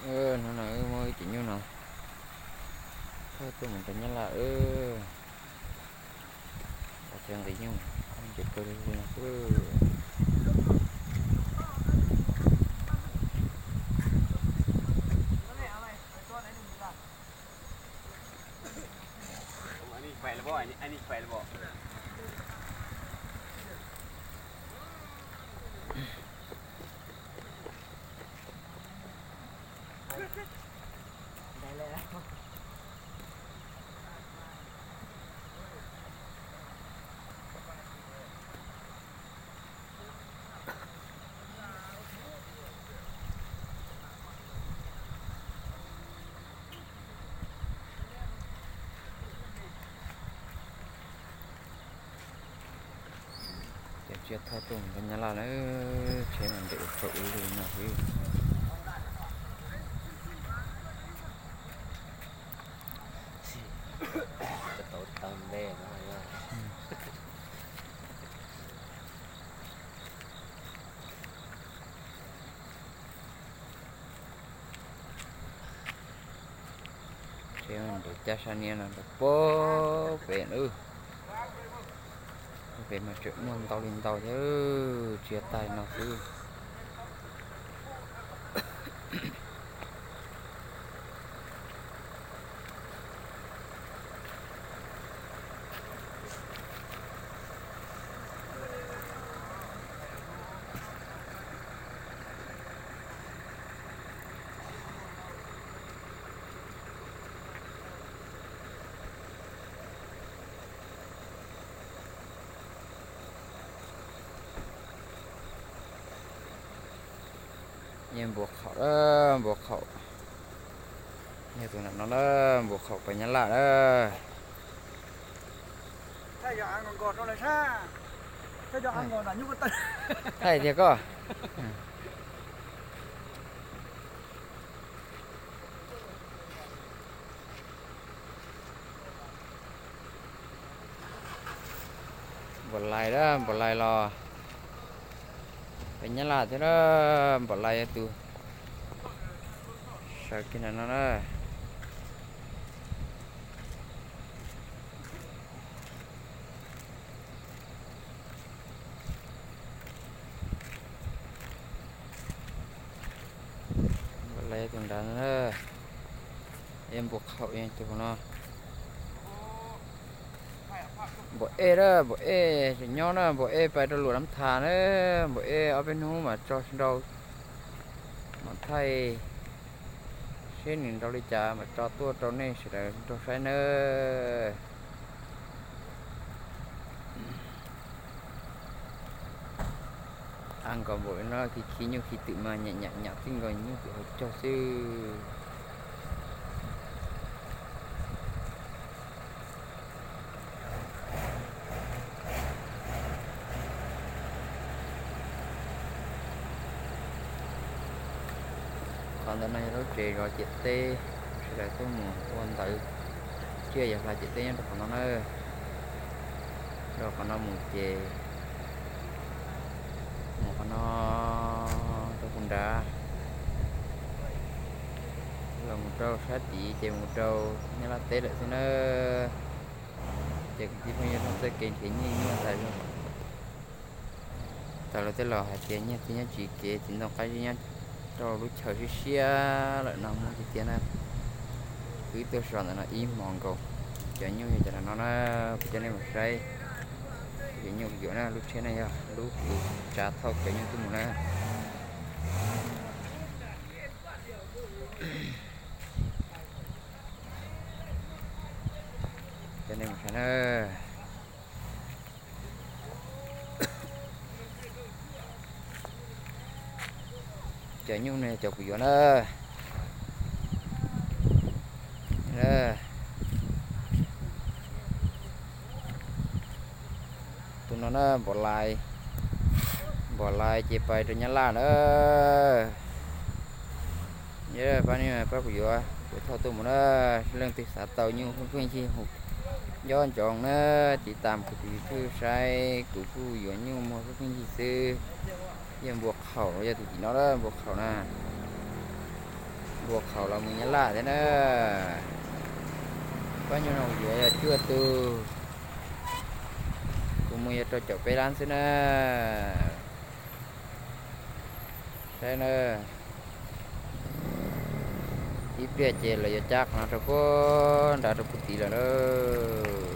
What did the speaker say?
Hnub no wb muab wb cov nyuj no thauj tuaj mus rau Nyab Laj. Ua cov nqi nyuj nce kawg li no xwb. Ces tsis thauj tuaj mus rau Nyab Laj na, tsheb mas nres ua tsaug ua lug no xwb. Tsheb nres caj sab niab no rau puag pem na. Puag pem mas tseem muaj ntau li ntau thiab, tsis yog tag li no xwb. Nyiaj npua khaum, npua khaum. Yog tus nram no na, npua khaum pem Nyab Laj na. Thaij tiag koj. Npaum lais, npaum lais los pem Nyab Laj thiab na, npaum lais yog tus sawv kiag ntawm no na. Npaum lais tus nrad, npua khaum tus no. Npua ej na, npua ej tseem nyob na, npua ej pais rau Luam Nab Thas na, npua ej ob peb hnub mam tso sawv nrau, mam thaij seb nws nrau li cas mam tso tuaj rau nej sawv daws nrog saib nawb. Av nkaus npaum no khi khi nyuj khi twm mas nyam nyam nyam txij nkaus nyuj twm hauv caug xwb. Qhov ntawd no yog lub tsev zov ciam teb, sawv daws tuaj mus ua ntawv, thiaj yog hla ciam teb nyob rau qhov no na. Rau qhov no mus ces mus qhov no rau puag nrad, los mus rau sab tid ces mus rau Nyab Laj teb lawm xwb na. Ces kwv tij phooj ywg, txoj kev nrhiav nyiaj nyuaj tas zog. Txawm lawv tej laus hais tias nyiaj txiag nyob tsis kev, txiv ntoo qab zib nyob rau lub chaw siab siab lawm no muaj tiag tiag na. Wb tuaj so ntawm no ib hmos nkaus. Cov nyuj yog cov no na, kuv coj nej mus saib. Cov nyuj kuv yuav na, lub tsheb no yog lub kuv tsav thauj cov nyuj tuaj mus na. Cov nej mus saib na. Cov nyuj no yog cov kuv yuav na. Tus no na, npaum lais, npaum lais ces pais rau Nyab Laj na. Pab ne, pab kuv yuav, kuv thauj tuaj mus na. Leej twg xav tau nyuj pheej pheej yig hu, nco ntsoov na, tiv tam kuv tus YouTube saib, kuv kuj yuav nyuj muag pheej pheej yig xwb. Yog npua khaum, yog tus tim no na, npua khaum na. Ua qhaus los mus Nyab Laj thiab na. Pab nyuag no kuv yuav yog cuaj tug, kuv mus yog rau caum peb lab xwb na. Saib na, ib pliag ces lawv yuav cab qhov no rau puag nrad rau puag tid lawm na.